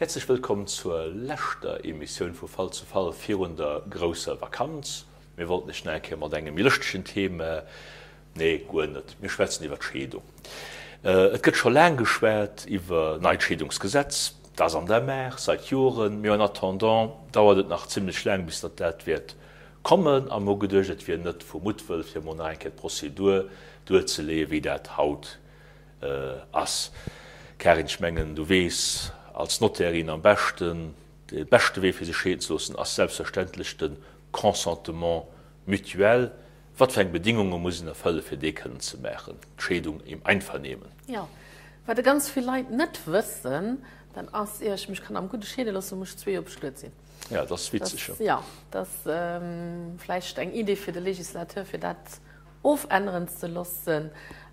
Häerzlech wëllkomm zur leschter Emissioun vu Fall zu Fall virun der grousser Vakanz. Mir wollten iech nach eng Kéier mat engem méi lëschtegen Thema, nee guer net, mir schwätzen iwwer d'Scheedung. Et gëtt scho laang geschwat iwwer neit Scheedungsgesetz, dat ass an der Maach seit Joren, mee en attendant dauert et nach zimlech laang bis datt dat wäert kommen a mir hu geduecht et wier net vu Muttwëll fir emol nach eng Kéier d'Prozedur duerzeleeën, wéi dat haut Ass. Karin, ech mengen, du weess als Notairin am beschten, de beschte Wee fir sech scheeden ze loossen ass selbstverständlech de Consentement mutuel. Wat fir eng Bedingunge muss een erfëllen, fir dee kënnen ze maachen, d'Scheedung im Einvernehmen? Jo, wat e ganz vill Leit net wëssen, dat ass, ier ech mech kann am Gudde scheede loossen, muss ech 2 Joer bestuet sinn. Jo, dat ass witzeg, jo. Jo, dat ass vläicht eng Idee fir de Législateur, fir dat ofänneren ze loossen.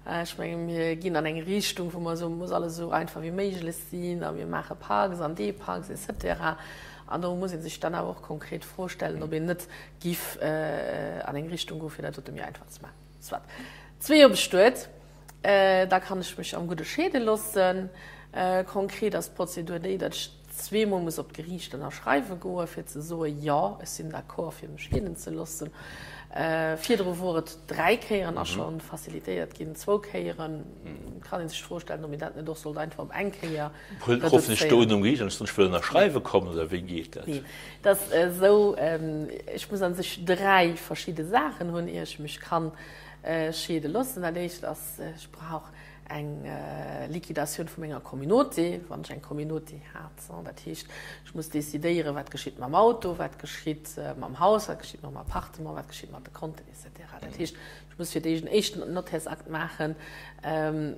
Ech menge mir ginn an eng Richtung, wou mer soen, muss alles esou einfach wéi méiglech sinn a mir maache Pacs an Depacs et cetera. An do muss ee sech dann awer och konkret d'Fro stellen, ob een net giff an eng Richtung goen, fir dat dote méi einfach ze maachen. Soit. 2 Joer bestuet, da kann ech mech am Gudde scheede loossen. Konkret ass d'Prozedur déi, datt ech zweemol muss op d'Geriicht ënnerschreiwe goe fir ze soe jo, ech sinn d'accord fir mech scheeden ze loossen. Virdru wor et 3 Kéieren a scho facilitéiert ginn, zwou Kéieren. Kann ee sech d'Fro stellen, ob een dat net och sollt einfach op eng Kéier reduzéieren. Ruffen ech do un um Geriicht an ech soen, ech wëll ënnerschreiwe kommen, oder wéi geet dat? Neen, et ass esou, ech muss a sech 3 verschidde Saachen hunn, ier ech mech kann scheede loossen. Dat éischt ass, ech brauch eng Liquidatioun vu menger Communauté, wann ech eng Communauté hat. Dat heescht, ech muss decidéieren, wat geschitt mam Auto, wat geschitt mam Haus, wat geschitt mam Appartement, wat geschitt mat de Konten et cetera. Dat heescht, ech muss fir d'éischt en éischten Notairsakt maachen,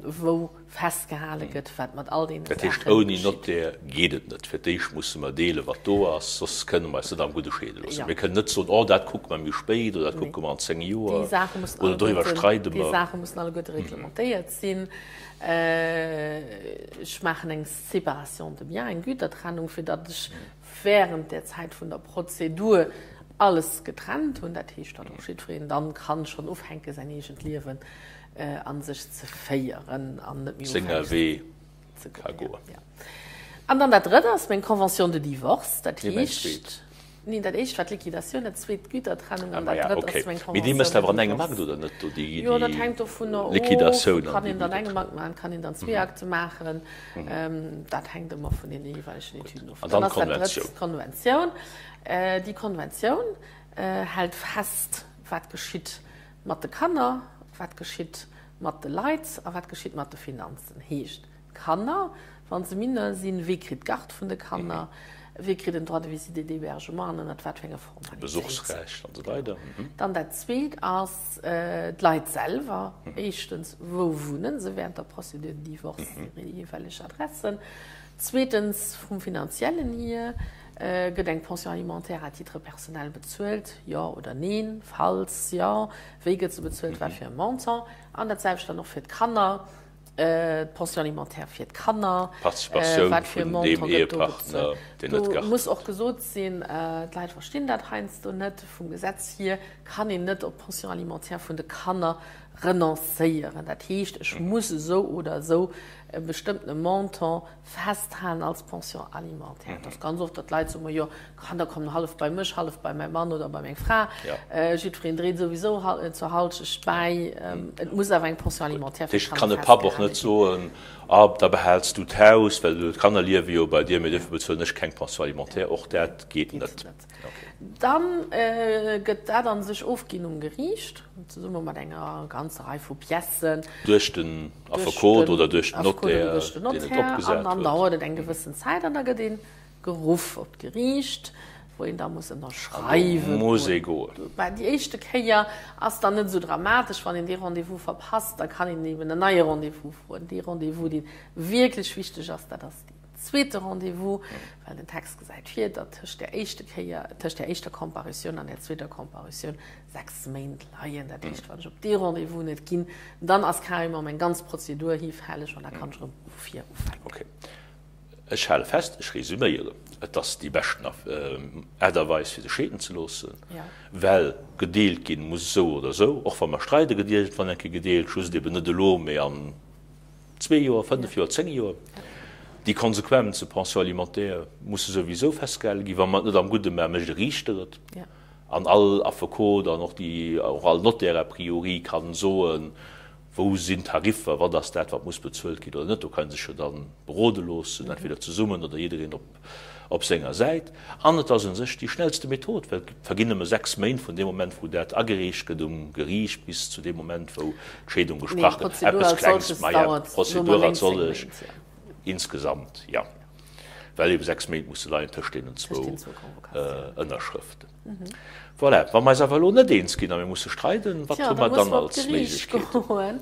wou festgehale gëtt, wat mat all deene Saachen geschitt. Dat heescht, ouni Notaire geet et net. Fir d'éischt musse mer deelen, wat do ass, soss kënne mer eis net am Gudde scheede loossen. Mir kënnen net soen, oh, dat kucke mer méi spéit oder dat kucke mer an 10 Joer oder doriwwer streide mer. Déi Saache mussen alleguerte reglementéiert sinn. Ech maachen eng Séparation de biens, eng Gütertrennung, fir datt ech während der Zäit vun der Prozedur alles getrennt hunn. Dat heescht, datt och jiddwereen dann kann schonn ufänke säin eegent Liewen a sech ze féieren an net méi Senger Wee ka goen. Ja. An dann dat Drëtt ass meng Convention de divorce. Dat heescht, neen, dat Éischt war d'Liquidatioun, dat Zweet d'Gütertrennung an dat Drëtt ass meng Convention de divorce. Mee déi méchs de awer an engem Akt, oder net do, déi Jo, dat hänkt dovunner of. Liquidatioun an déi Kann een dann engem Akt maachen, kann een dann zwee Akte maachen. Dat hänkt ëmmer vun den jeeweilegen Etüden of. An dann d'Konventioun. D'Konventioun. Déi Konventioun hält fest, wat geschitt mat de Kanner, wat geschitt mat de Leit a wat geschitt mat de Finanzen. Heescht, d'Kanner, wa se mineur sinn, wee kritt d'Garde vun de Kanner, wee kritt en Droit de visite et d'hébergement an ënnert wat fir enge Formalitéiten. Besuchsrecht an esou weider. Dann dat Zweet ass d'Leit selwer. Éischtens, wou wunne se während der Procédure de divorce, hir jeeweileg Adressen. Zweetens, vum Finanziellen hier, Gëtt eng Pension alimentaire à titre personnel bezuelt, jo oder neen? Falls jo, wéi gëtt se bezuelt, wat fir e Montant? An dat selwecht dann och fir d'Kanner, d'Pension alimentaire fir d'Kanner, wat fir e Montant gëtt do bezuelt? Do muss och gesot sinn, d'Leit verstinn dat heiansdo net, vum Gesetz hier kann een net op d'Pension alimentaire vun de Kanner renoncéieren. Dat heescht, ech muss esou oder esou e bestëmmtene Montant festhalen als Pension alimentaire. Et ass ganz oft, datt d'Leit soen, majo, d'Kanner kommen hallef bei mech, hallef bei mäi Mann oder bei meng Fra. Jiddwereen dréit souwisou zur Halschecht bäi. Et muss awer eng Pension alimentaire fir d'Kanner festgehale ginn. Kann e Papp och net soen, ah, da behäls du d'Haus, well d'Kanner liewe jo bei dir, mee dofir bezuelen ech keng Pension alimentaire. Och dat geet net. Dann gëtt dat a sech ofginn um Geriicht, zesumme mat enger ganzer Rei vu Piècen. Duerch den Affekot oder duerch den Notaire, deen et opgesat huet. An dann dauert et eng gewëssen Zäit an da gëtt ee geruff op d'Geriicht, wou een da muss ënnerschreiwen. An do muss ee goen. Mä déi éischte Kéier ass dann net esou dramatesch. Wann een dee Rendez-vous verpasst, da kann een eben en neie Rendez-vous froen. Dee Rendez-vous, dee wierklech wichteg ass, dat ass deen zweete Rendez-vous, well den Text gesäit vir, datt tëscht där éischte Kéier, tëscht där éischter Comparitioun an där zweeter Comparitioun 6 Méint leien. Dat heescht, wann ech op dee Rendez-vous net ginn, dann ass carrément meng ganz Prozedur hifälleg an da kann ech erëm vu vir ufänken. Okay. Ech hale fest, ech resüméieren, Et ass déi beschten Aart a Weis, fir sech scheeden ze loossen, well gedeelt ginn muss esou oder esou, och wa mer streiden, gëtt iergendwann eng Kéier gedeelt, just eben net elo, mee an zwee Joer, fënnef Joer, zéng Joer. Déi Konsequenze, Pension alimentaire, musse souwisou festgehale ginn. Wa mer et net am Gudde maachen, mécht e Riichter et. An all Affekot an och déi, och all Notaire a priori kann soen, Wou sinn d'Tariffer, wat ass dat, wat muss bezuelt ginn oder net. Do kann ee sech jo da berode loossen, entweder zesummen oder jiddereen op senger Säit. An et ass u sech déi schnellste Method, well et verginn nëmme 6 Méint vun deem Moment, wou dat agereecht gëtt um Geriicht, bis zu deem Moment, wou d'Scheedung gesprach gëtt. Eppes Klengs, maja, d'Prozedur als sollech insgesamt, jo, well eebe 6 Méint musse leien tëscht deenen zwou Ënnerschrëften. Voilà, wa mer eis awer elo net eens ginn a mir musse streiden, wat hu mer dann als Méiglechkeeten?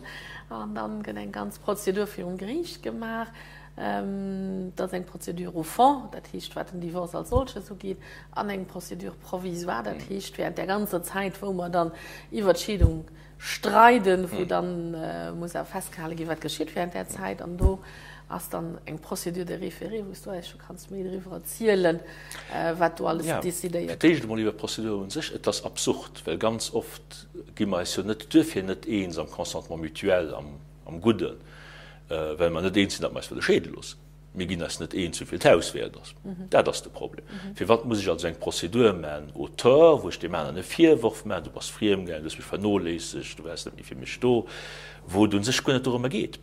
An dann gëtt eng ganz Prozedur virum Geriicht gemaach. Dat ass eng Procédure au fond, dat heescht wat den Divorce als solches ugeet, an eng Procédure provisoire, dat heescht während där ganzer Zäit, wou mer dann iwwert d'Scheedung streiden, wou dann muss awer festgehale ginn, wat geschitt während där Zäit. An do ass dann eng Procédure de référé, wou s du eis scho kanns méi driwwer erzielen, wat do alles decidéiert gëtt. Fir d'éischt emol iwwer d'Procédure un sech. Et ass absurd, well ganz oft gi mer eis jo net duerfir net eens am Consentement mutuel, am Gudden, well mer net eens sinn, datt mer eis wëlle scheede loossen. Mir ginn eis net eens, wéi vill d'Haus wäert ass. Dat ass de Problem. Firwat muss ech also eng Prozedur maachen au tort, wou ech deem aneren e Virworf maachen, du bass friemgaangen, du hues mech vernoléissegt, du waars net méi fir mech do, wou et u sech guer net dorëmmer geet.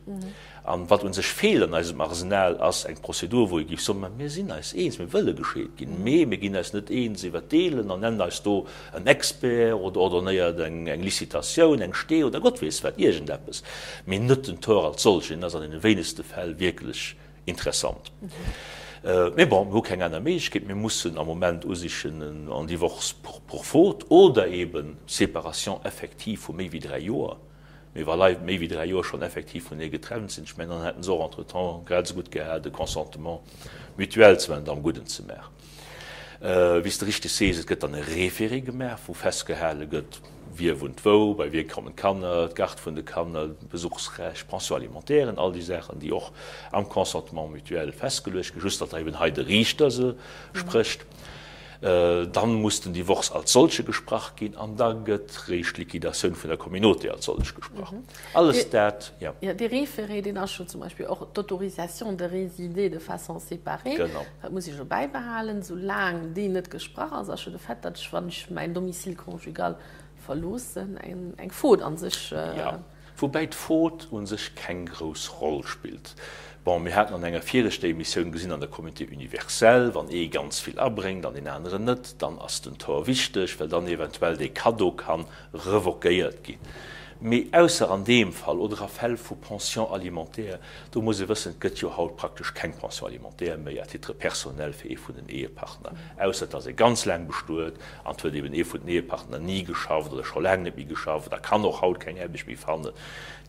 An wat u sech feelt an eisem Arsenal, ass eng Prozedur, wou ee géif soen, ma mir sinn eis eens, mir wëlle gescheet ginn, mee mir ginn eis net eens iwwert d'Deelen an nennt eis do en Expert oder ordonnéiert eng Licitatioun, eng Stee oder Gott weess wat, iergendeppes, mee net den Tort als solchen, deen ass an deene wéinegste Fäll wierklech interessant. Mee bon, mir hu keng aner Méiglechkeet, mir mussen am Moment usichen en Divorce pour faute oder eben Séparation effective vu méi wéi 3 Joer. Mee wa Leit méi wéi 3 Joer schonn effektiv vunenee getrennt sinn, ech mengen, dann hätte se och entretemps grad esou gutt gehat, e Consentement mutuel ze maachen, et am Gudden ze maachen. Wéi s de richteg sees, et gëtt dann e Référé gemaach, wou festgehale gëtt, wie wunnt wou, bei wie kommen d'Kanner, d'Garde vun de Kanner, d'Besuchsrecht, d'Pension alimentaire, all déi Saachen, déi och am Consentement mutuel festgeluecht ginn, just datt da eben hei de Riichter se sprécht. Dann muss den Divorce als solche gesprach ginn an da gëtt réischt d'Liquidatioun vun der Communauté als solch gesprach. Alles dat, jo. Jo, dee Référé, deen ass jo zum Beispill och d'Autorisation de résider de façon séparée. Genau. Dat muss ech jo bäibehalen. Soulaang déi net gesprach ass, ass jo de Fait, datt ech, wann ech mäin Domicile conjugal verloossen, eng Faute a sech. Jo. Woubäi d'Faute u sech keng grouss Roll spillt. Bon, mir haten an enger viregter Emissioun gesinn, an der Communauté universelle, wann ee ganz vill abréngt an deen aneren net, dann ass den Tort wichteg, well dann eventuell dee Cadeau ka revoquéiert ginn. Mee ausser an deem Fall oder a Fäll vu Pension alimentaire, do muss ee wëssen, et gëtt jo haut praktesch keng Pension alimentaire méi à titre personnel fir ee vun den Ehepartner, ausser et ass ee ganz laang bestuet An et huet eben ee vun den Ehepartner ni geschafft oder scho laang net méi geschafft a kann och haut keng Aarbecht méi fannen.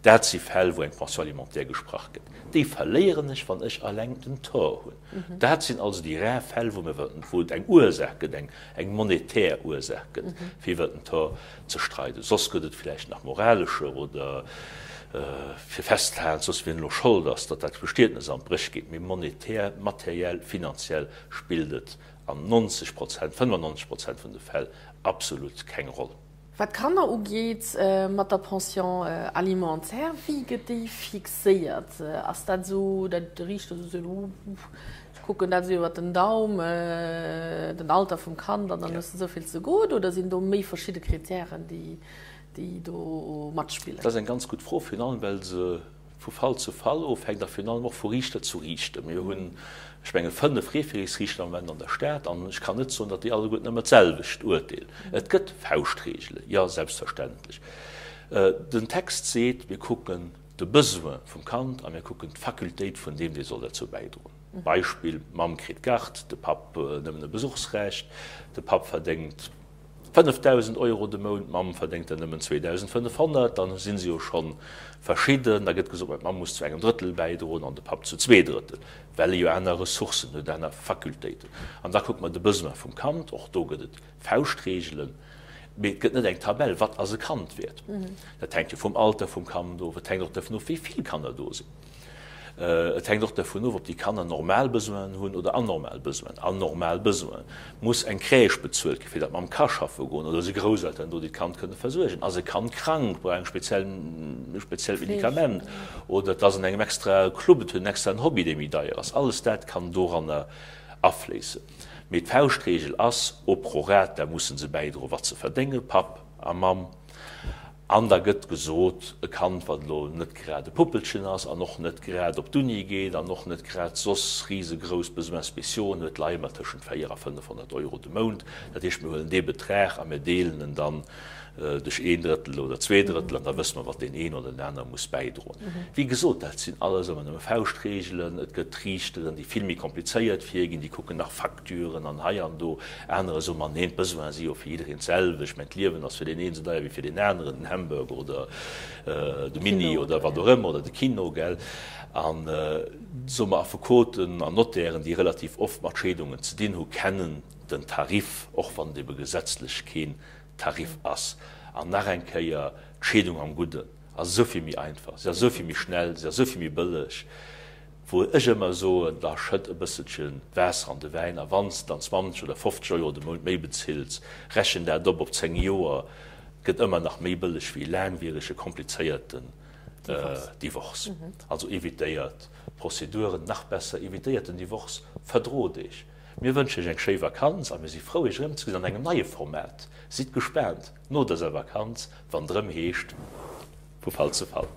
Dat si Fäll, wou eng Pension alimentaire gesprach gëtt. Déi verléieren ech, wann ech alleng den Tort hunn. Dat sinn also déi rar Fäll, wou mir, wou et eng Ursaach gëtt, eng, eng monetär Ursaach gëtt, fir iwwert den Tort ze streiden. Soss gëtt et vläicht nach moralescher oder fir festzehalen, soss wien elo Schold ass, datt dat Bestietnes an d'Bréch geet. Mee monetär, materiell, finanziell spillt et an 90 Prozent, 95 Prozent vun de Fäll absolut keng Roll. Wat d'Kanner ugeet mat der Pension alimentaire, wéi gëtt déi fixéiert? Ass dat esou, datt de Riichter esou seet, oh, ech kucken dat esou iwwer den Daum, den Alter vum Kand an dann hues de esou vill ze gutt, oder sinn do méi verschidde Kritären, déi do matspillen? Dat ass eng ganz gutt Fro, virun allem well se vu Fall zu Fall ofhänkt a virun allem och vu Riichter zu Riichter. Mir hunn, ech menge 5 Référésriichter am Moment an der Stad an ech kann net soen, datt déi alleguerten ëmmer d'selwecht urteelen. Et gëtt Fauschtregele, jo, selbstverständlech. Den Text seet, mir kucken de Besoin vum Kand a mir kucken d'Facultéit vun deem, dee soll derzou bäidroen. Beispill, D'Mamm kritt d'Garde, de Papp nëmmen e Besuchsrecht, de Papp verdéngt 5.000 Euro de Mount, d'Mamm verdéngt der nëmmen 2.500, dann si se jo scho verschidden. Da gëtt gesot, ma d'Mamm muss zu engem Drëttel bäidroen an de Papp zu zweeDrëttel, well e jo aner Ressourcen huet, aner Facultéiten. An da kucke mer de Besoin vum Kand, och do gëtt et Fauschtregelen, mee et gëtt net eng Tabell, wat ass e Kand wäert. Dat hänkt jo vum Alter vum Kand of, et hänkt och dervun of, wéi vill Kanner do sinn. Et hänkt och dervun of, ob déi Kanner normal Besoinen hunn oder anormal Besoinen. Anormal Besoinen, Muss eng Crèche bezuelt ginn, fir datt d'Mamm ka schaffe goen, oder si Grousselteren do, déi d'Kand kënne versuergen? Ass e Kand krank, brauch eng speziell, e speziellt Medikament, oder et ass an engem extrae Club, et huet en extraen Hobby, dee méi deier ass? Alles dat kann doranner afléissen. Mee d'Fauschtregel ass, au prorata musse se bäidroen, wat se verdéngen, Papp a Mamm. An da gëtt gesot, e Kand, wat elo net grad e Puppelchen ass an och net grad op d'Uni geet an och net grad soss risegrouss Besoins spéciauxen huet, leie mer tëschent 400 a 500 Euro de Mount. Dat heescht, mir huelen dee Betrag a mir deelen en dann duerch een Drëttel oder zweedrëttel an da wësse mer, wat deen een oder den anere muss bäidroen. Wéi gesot, dat sinn alles ëmmer nëmme Fauschtregelen. Et gëtt Riichteren, déi vill méi komplizéiert virginn, déi kucken nach Facturen an hei an do. Anerer soen, ma neen, d'Besoine si jo fir jiddereen d'selwecht, mä d'Liewen ass fir deen een esou deier wéi fir deen aneren, den Hamburger oder de Mini oder wat och ëmmer oder de Kino, gell. An, soe mer, Affekoten an Notairen, déi relativ oft mat Scheedungen ze dinn hu, kennen den Tarif, och wann et ebe gesetzlech keen Tarif ass. An nach eng Kéier, d'Scheedung am Gudden ass esou vill méi einfach, si ass esou vill méi schnell, si ass esou vill méi bëlleg. Wou ech ëmmer soen, da schëtt e bësselche Waasser an de Wäin a wann s de dann 20 oder 50 Euro de Mount méi bezills, rechen dat op op 10 Joer, et gëtt ëmmer nach méi bëlleg wéi e laangwierege, komplizéierten Divorce. Also evitéiert d'Prozeduren, nach besser, evitéiert den Divorce, verdrot Iech. Mir wënschen Iech eng schéi Vakanz a mir si frou Iech erëmzegesinn an engem neie Format. Sidd gespaant no dëser Vakanz, wann et erëm heescht, Vu Fall zu Fall.